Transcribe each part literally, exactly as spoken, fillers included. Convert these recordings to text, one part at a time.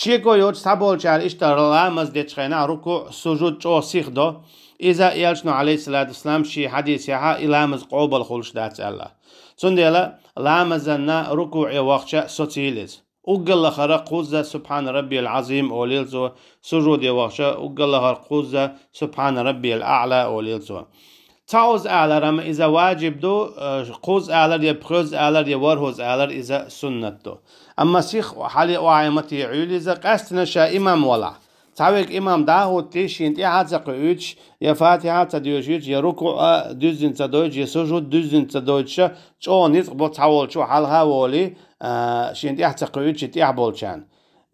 Шеко йоцуш цхьаболчара иштта ламаз дечу хенахь рукуъ, сужуд чӀогӀа сиха до. Иза элчано, алейхиссалату вассалам, шен хьадисехь и ламаз къобал хуьлуш дац аьлла. Цундела ламазанна рукуъе вахча социйла иза. Уггар лахара кхузза «Субхьана раббиял азим» олийла цо, сужуде вахча уггар лахара кхузза «Субхьана раббиял аъла» олийла цо. Цхьа оза алар, амма иза ваджиб ду, э, кхузза алар я пхоьзза алар я ворхӀозза алар иза суннат ду. Амма сиха хьале охьа ма тӀеӀуьйла иза, къаьстина ша имам валахь. Цхьа верг имам дӀа а хӀуттий, шена тӀаьхьа а ца кхуьуьйтуш, я фатихьа а ца доьшуьйтуш, я рукуъ а дуьззина ца дойтуш, я сужуд дуьззина ца дойтуш, чӀогӀа ницкъ бо цхьаволчо хьалха а волий, а, шена тӀаьхьа ца кхуьуьйтуш, и тӀехь болчарна.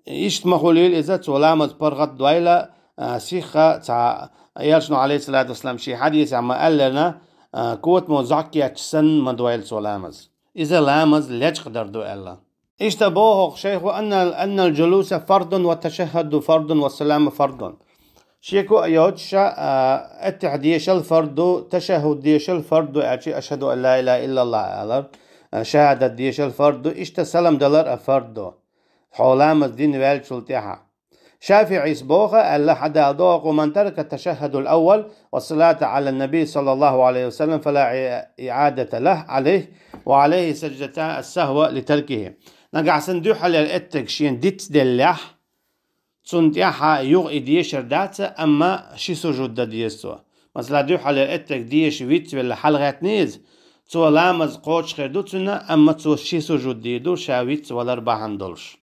Иштта ма хуьлийла иза, цо ламаз паргӀат дойла, а, сиха цхьа, элчано, алейхиссалату вассалам, шен хьадисехь ма-алларна, а, котамо зӀок етташ санна ма дойла цо ламаз. Иза ламаз лечкъадар ду аьлла. Иштта боху шайхо: «Аннал, аннал джулуса фардун ва ташаххаду фардун ва саламу фардун». Шеко а йоцуша, а, аттахьят дешал фард ду, ташаххуд дешал фард ду аьлча, ашхаду ан ла илаха иллаллах алар, а, шахадат дешал фард ду, иштта салам далар а фард ду. Хьо ламаз дина ваьллачул тӀаьхьа. ШафиӀис боху аьлла хьадала догӀу: «Ман таракат ташаххадул аввал ва салата Ӏалан наби саллаллаху Ӏалайхи ва саллам, фала иӀадата лаху Ӏалайхи ва Ӏалайхи саждата ас-сахва ли таркихи». Нагахь санна дуьххьалера эттарг шена диц деллехь, цунна тӀаьхьа юха и дешар дац, амма ши сужуд дан деза цо. Масала, дуьххьалера эттарг деша вицвелла хьалагӀаьттина иза, цо ламаз кхочушхир ду цуьнан, амма цо ши сужуд дийр ду, ша вицвалар бахьана долуш.